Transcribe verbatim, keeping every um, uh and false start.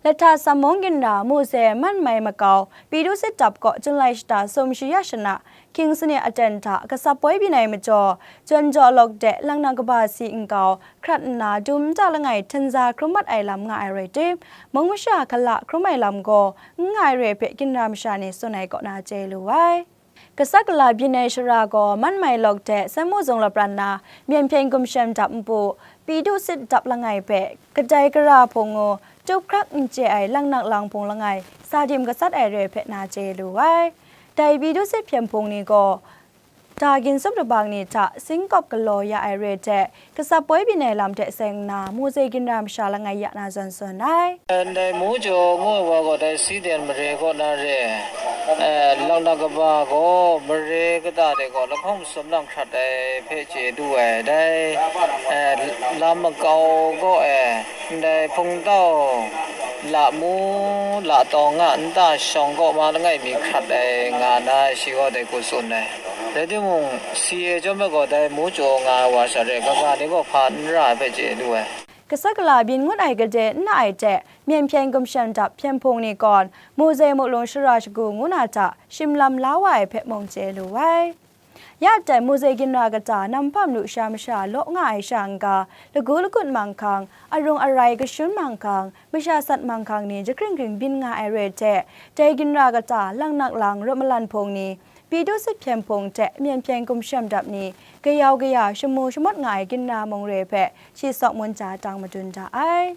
Lahta Samawng ginra Muse Man Mai Makau Pidu Sit Dap kaw Junlai shata sum shaya shana hkying sanit aten hta kasap poi byin ai majaw, Jawn Jaw Lawk de Langnak Kaba si nkau hkrat nna dum nta langai htenza hkrum mat ai lam nga ai rai tim, mung masha hkala hkrum ai lam gaw n nga ai re hpe ginra masha ni tsun ai kaw na chye lu ai. Kasak kala byin ai shara gaw Man Mai Lawk de Sanmu Zung lapran na Myen Hpyen Gumshem Dap npu Pidu Sit Dap langai hpe kadai gara hpung ngu tup hkrak n chye ai langnak lang hpung langai sa dim gasat ai re hpe na chye lu ai. Dai Pidu Sit hpyen hpung ni gaw da gin sup labang ni hta singkawp galaw ya ai re hte, kasap poi byin ai lam hte seng nna, Muse ginra masha langai ya na zawn tsun ai. Ndai Mu Jaw ngu ai wa gaw dai Siden mare kaw na re, eh, Langnak Kaba gaw mare kata de gaw lahkawng masum lang hkrat ai hpe chye du ai. Dai, eh, lam makau gaw e, ndai hpungtau lamu, latawng a nta shawng kaw ma langai mi hkrat ai nga na, shi gaw dai hku tsun ai. Rai timung, si e chyawm ai gaw dai Mu Jaw nga ai wa sha re, kaga ni gaw hpa n ra ai hpe chye lu ai. Kasak kala byin ngut ai gade n na ai hte, Myen Hpyen Gumshem Dap hpyen hpung ni gawn, Muse Muklung shara shagu ngu na hta shim lam la wa ai hpe mung chye lu ai. Ya dai Muse ginra kata Nampam lusha masha law nga ai sha n-ga, lagu lagut manghkang, arung arai kashun manghkang, masha sat manghkang ni jahkring hkring byin nga ai re hte, dai ginra kata Langnak Lang Rawt Malan Hpung ni, Pidu Sit hpyen hpung hte Myen Hpyen Gumshem Dap ni, gayau gaya shamu shamawt nga ai ginra mung re hpe shi sawk mun ja tang madun da ai.